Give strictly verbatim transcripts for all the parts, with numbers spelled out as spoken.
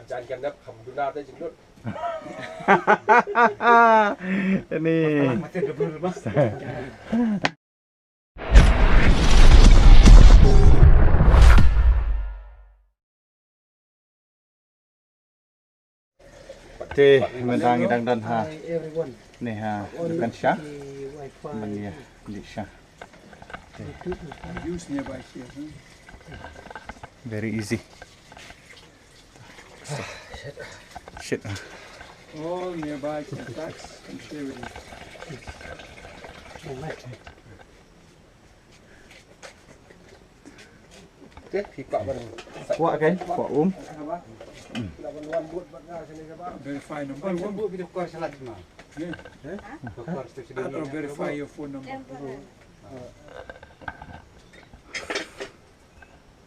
Jan kan dap kham duna te jinglut. Ini. Te mynta ngi dang don ha. Ni ha dukan sha. Mania di sha. Te. Very easy. Shit. All nearby contacts can share with you. Kwah kan? Kwah um. Verify number one. Atau verify your phone number.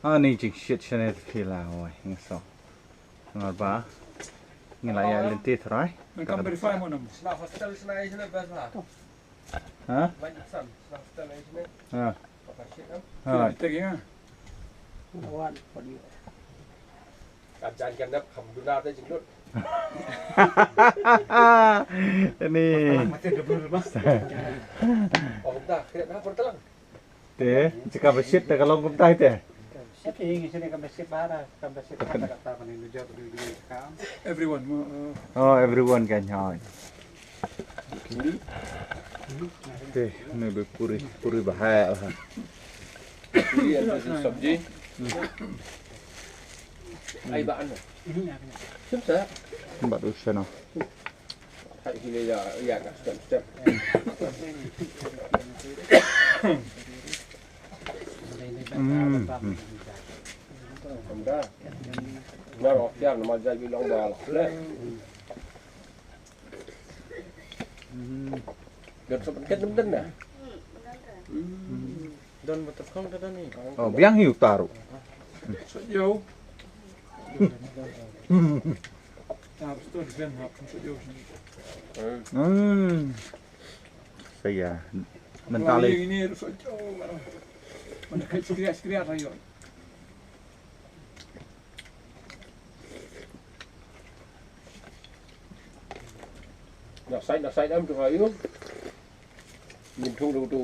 Ani jingshit shane te phi la wai ngi so. Ngar ba ngi la ïa lynti trai. Welcome verify mo number. Sna hostel sna ai sna bas ha. Ha? Baik sam sna hostel ai sna. Ha. Apa shit am? Ha. Te ya. Wan podi. Kan jan kan dap kham duna te jinglut. Ini. Mati debul bas. Oh dah kena dah pertelang. Te, jaka bashit te ka long kumta te. Shit, eh, ngi shane ka bashit bara, ka bashit ka ta ka ta mane nu jot du du kam. Everyone, uh, oh, everyone kan hoi. Te, ne be puri, puri bahaya lah. Puri ada sabji. Ai ba an. Sim sa. Ba du shano. Hai hile ya ya ka step step. Hmm. Anda. Nar offiar nama jai bilang bal. Le. Hmm. Dan sebentar dan dah. Hmm. Don ba tyrkhong ka don hi. Oh, biang hi uta ruh. Sot ïew. Ta ba sot ben hap sot ïew. Hmm. Saya mentally. Ini sot ïew. Mana kai skria skria ta ïew. Nak sait, nak sait am tu kayu. Min thung tu tu.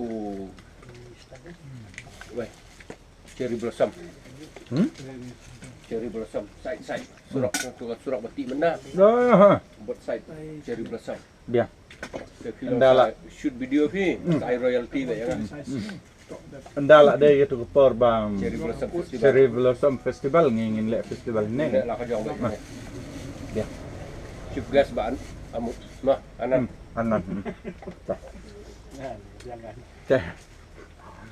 Weh. Cherry blossom. Hmm? Cherry blossom. Sait, sait. Surok tu surok bati menda. Dah. Buat sait. Cherry blossom. Biang. Ynda lah shoot video phi, ai royalty ba ïa nga. Ynda lah dei ïa tu ka por ba Cherry Blossom Festival. Cherry Blossom Festival ngi ngin leh festival ne. Leh la ka jong ba. Biang. Chief guest ba an, amu. Mah, Anan. Hmm, Anan. Hmm. Tah. Tah.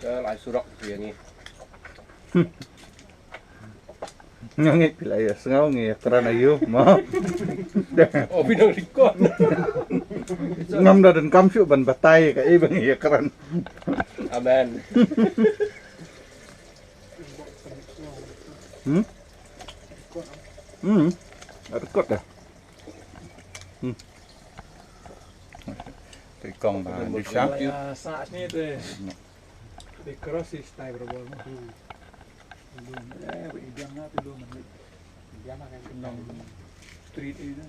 Tah, lai surok ïa ngi. Hmm. Nga ngeit phi la ïa sngew ngi ïa kren aïu mo. Oh, phi dang record. Ngam da donkam shuh ban batai kaei ba ngi ïa kren. Amen. Hmm? Hmm. Record dah. Hmm. Te kong ba di sha. Ïa sa sini te. Hmm. Te cross is type robot. Hmm. Belum. Eh, belum na, belum. Belum. Street ini.